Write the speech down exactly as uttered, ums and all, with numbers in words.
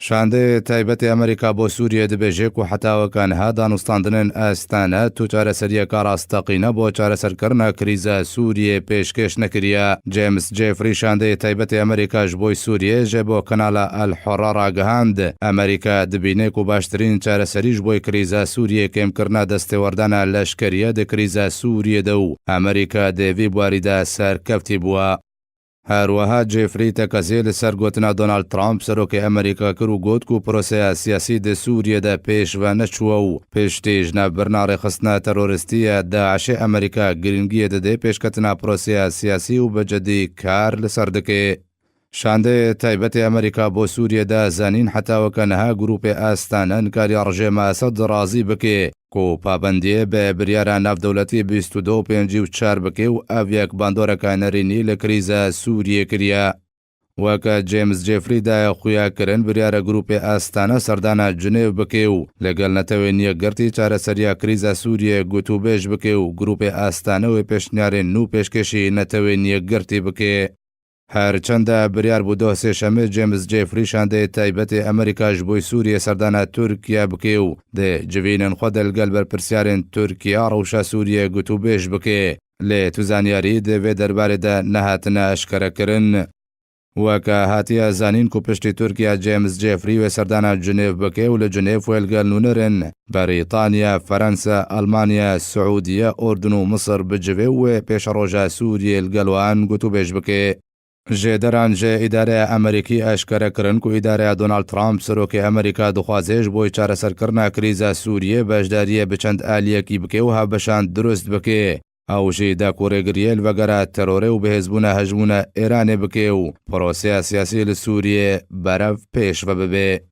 Şandeyê taybetê Amerîka bo Sûriyê dibêje ku heta weke niha danûstandinên astane tu çareseriyeke rasteqîne bo çareserkirina krîza Sûriyê pêşkêş nekiriye. James Jeffrey, şandeyê taybetê Amerîka ji bo Sûriyê, ji bo kanala El Hurra ragihand, Amerîka dibîne ku baştirîn çareserî ji bo krîza Sûriyê kêmkirina destêwerdana leşkerî ye di krîza Sûriyê de û Amerîka di vî buarî de serkeftî bûye. Her wiha Jeffrey tekezî li ser gotina Donald Trump, serokê Amerîka, kir û got ku proseya siyasî di Sûriyê de pêş ve neçûye û piştî ji navbirina rêxistina teroristî ya DAIŞê Amerîka girîngiyê dide pêşketina proseya siyasî û bi cidî kar li ser dike. Şandeyê taybetê Amerîka bo Sûriyê da zanîn, heta weke niha grûpê Astane nikariya rejêma Esed razî bike ku pabendiyê bi biryara navdewletî bîst û du û pêncî û çar bike û ev yek bandoreke nerînî li krîza Sûriyê kiriye. Weke James Jeffrey daye xuyakirin, biryara grûpê Astane serdana Cinêv bike û li gel Netewên Yekgirtî çareseriya krîza Sûriyê gotûbêj bike û grûpê Astane wê pêşniyarên nû pêşkêşî Netewên Yekgirtî bike. Her çend e biryar bû doh sêşemê James Jeffrey, şandeyê taybetê Amerîka ji bo Sûriyê serdana Tirkiye bike û di civînên xwe de li gel berpirsyarên Tirkiye rewşa Sûriyê gotûbêj bike. Lê tu zanyarî di vê derbarê de nehatine eşkerekirin. Weke hatiye zanîn ku piştî Tirkiye James Jeffrey wê serdana Cinêv bike û li Cinêv wê li gel nûnerên Brîtanya, Ferensa, Almanya, Siûdiye, Urdun û Misir bicive û wê pêşeroja Sûriyê li gel wan gotûbêj bike. Jêderan ji îdareya Amerîkî eşkere kirin ku îdareya Donald Trump, serokê Amerîka, dixwaze ji bo çareserkirina krîza Sûriyê beşdariyê bi çend aliyekî bike û hevbeşan dirust bike. Ew jî da ku rêgiriyê li vegera terorê û bihêzbûna hejmûna Îranê bike û proseya siyasî li Sûriyê berev pêş ve bibe.